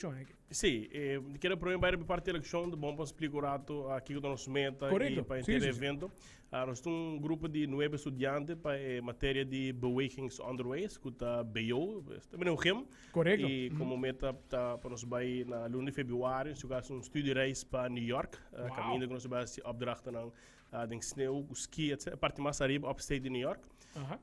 aki. Sí, mi kier prome bai riba e parti elekshon, ta bon pa splika un rato kiko ta nos meta i pa henter e evento. Nos ta un grupo di nuebe studiante pa e materia di Bewegingsonderwijs, ku ta BO, ta bini un gym. I komo meta ta pa nos bai na luna di februari, nos a hasi un studiereis pa New York, kaminda ku nos a bai hasi opdrachtennan den sneu ku ski etc. E parti mas ariba, upstate di New York.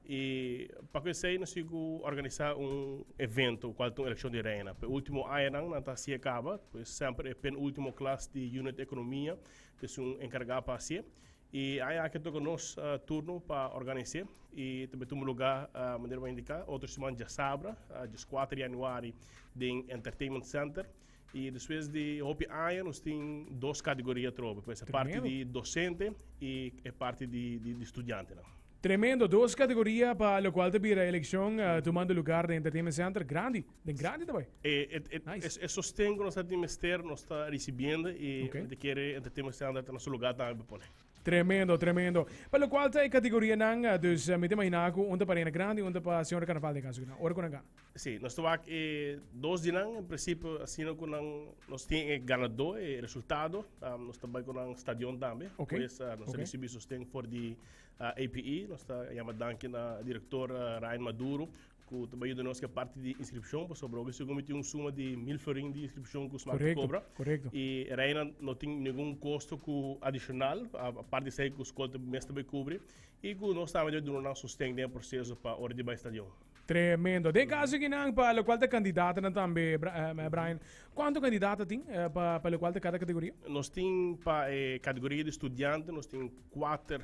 I pa ku esei nos tin ku organisá un evento kual ta un elekshon di reina. Pa e último añanan nan ta hasié kaba, pues semper e penúltimo klas di unit ekonomia ta esun enkargá pa hasié. I aña aki a toka nos turno pa organis'é i ta bai tuma lugá manera bo a indiká otro siman djasabra, djeskuater di yanüari den Entertainment Center. I despues di hopi aña nos tin dos kategoria atrobe, pues e parti di dosente i e parti di studiantenan. Tremendo, dos kategoria pa lokual ta bira elekshon tumando lugar den Entertainment Center. Grandi, den grandi ta bai. Nice. E sosten ku nos ta tin mester nos ta risibiendo i mi ta kere Entertainment Center ta na su lugar tambe pa pone. Tremendo, tremendo. Pa lokual ta e kategorianan, dus mi ta imaginá ku un ta pa Reina Grandi, un ta pa Señor Carnaval den kaso ku nan, ora ku nan gana. Sí, nos ta wak e dos di nan, en prinsipio asina ku nan nos tin e ganadó, e resultado, nos ta bai ku nan stadion tambe. Pues nos ta risibí sosten for di APE, nos ta yama danki na direktor Ryan Maduro ku ta bai yuda nos ku e parti di inskripshon pasobra oki segun mi tin un suma di mil florin di inskripshon ku smak ta kobra. I Reina no tin ningun kosto ku adishonal apart di esei ku skol ta mes ta bai kubri i ku nos tambe debe duna nan sosten den e proseso pa ora di bai stadion. Tremendo. Den caso aki nan pa locual ta candidatonan tambe, Brian, cuanto candidato tin pa pa locual ta cada categoria? Nos tin pa e categoria di studiante nos tin cuater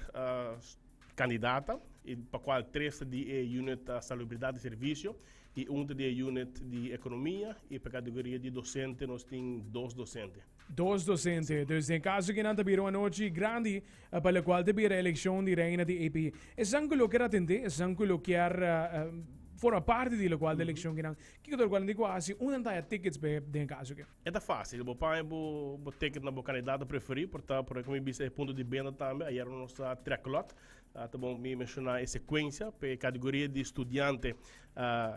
candidata y pa cual tres ta di e unit salubridad y servicio y un ta di e unit di economia y pa e categoria di docente nos tin dos docente. Dos docente. Dus den caso ki nan ta bira un anochi grandi pa locual ta bira eleccion di reina di APE. Esan cu lo kier atende, esan cu lo kier forma parti di locual ta eleccion ki nan, kico ta locual nan tin cu haci? Unda nan ta haya tickets p'e den caso ki? E ta facil, bo paña bo bo ticket na bo candidato preferi, por ta por mi bisa e punto di benta tambe, ayer nos a trek lot, Ta bon mi menshoná e sekuensia. Pa e kategoria di studiante,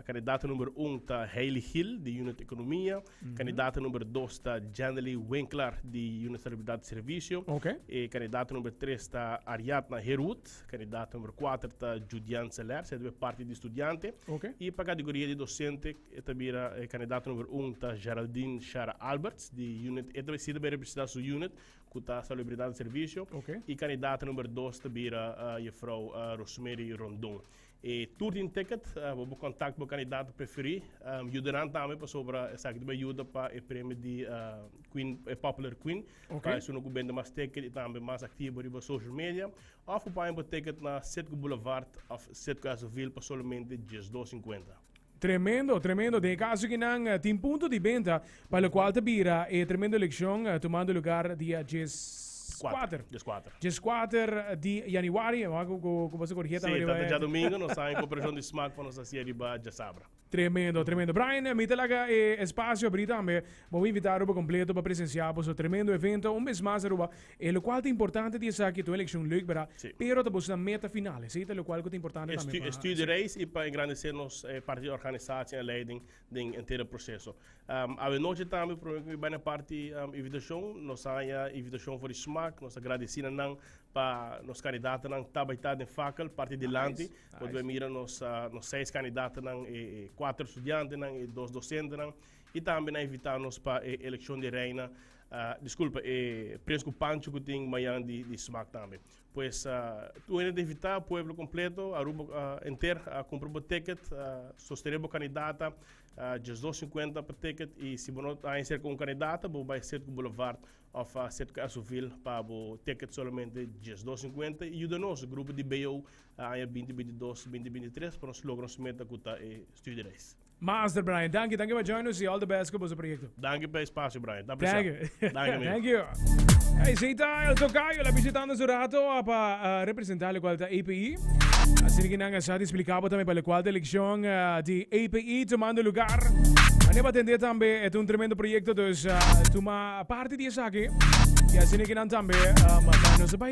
kandidato number un ta Hailey Gil di Unit Ekonomia. Kandidato number dos ta Jandely Winklar di Unit Salubridad i Servisio. E kandidato number tres ta Ariadna Herwood. Kandidato number kuater ta Judian Seler, esei ta e parti di studiante. I pa kategoria di dosente e ta bira e kandidato number un ta Geraldine Shara Alberts di Unit, e ta si ta bai representá su unit. Ku ta Salubridat di Servisio i kandidato number dos ta bira jefrou Rosemary Rondon. E tur tin ticket, bo por kontakt bo kandidato preferí. Yuda nan tambe pasobra esaki ta bai yuda pa e premio di Queen, e Popular Queen, pa esun ku bende mas ticket i tambe mas aktivo riba social media. Òf bo paña bo ticket na Citgo Boulevard òf Citgo Esoville pa solamente 12.50. Tremendo, tremendo. Den e caso aki nan tin punto di benta pa locual ta bira e tremendo eleccion tumando lugar dia 14. 14. 14 di januari. Wak cu cu boso corrigia tambe riba. Sí, ta djadomingo nos ta en cooperacion di Smaak pa nos haci riba djasabra. Tremendo, tremendo. Brian, mi ta laga e espacio abri tambe. Bo a invita Aruba completo pa presencia boso tremendo evento. Un bes mas Aruba, e locual ta importante di esaki ta un eleccion leuk, berdad? Sí. Pero ta boso meta final. Esey ta locual cu ta importante tambe pa. Studiereis y pa engrandece nos parti di organisatie en leiding den henter e proceso. Awenochi tambe prome cu mi bay na parti invitacion, nos a haya invitacion for di Smaak. Nos ta gradeci na nan pa nos candidatonan ta bay ta den fakkel parti dilanti. Bo ta bay mira nos nos seis candidatonan, e cuater studiantenan y dos docentenan. Y tambe nan a invita nos pa e eleccion di reina, disculpa, e Prins cu Pancho cu tin mañan di di Smaak tambe. Pues tur hende ta invita, pueblo completo, Aruba enter a cumpra bo ticket, sostene bo candidata, 12.50 pa ticket y si bo no ta haña cerca un candidata bo bay Citgo Boulevard of Citgo Esoville pa bo ticket solamente 12.50 y yuda nos grupo di BO aña 2022, 2023 pa nos logra nos meta cu ta e studiereis. Master Brian, danki, danki pa join nos y all the best cu boso proyecto. Danki pa e espacio, Brian. Ta apreciá. Thank you. Danki, amigo. Thank you. Hey, si ta el tocayo la visitando su rato pa representa locual ta APE. Asina que nan a sa di explica bo tambe pa locual ta eleccion di APE tomando lugar. Mane pa atende tambe, e ta un tremendo proyecto, dus tuma parti di esaki. Y asina que nan tambe, nos a bay.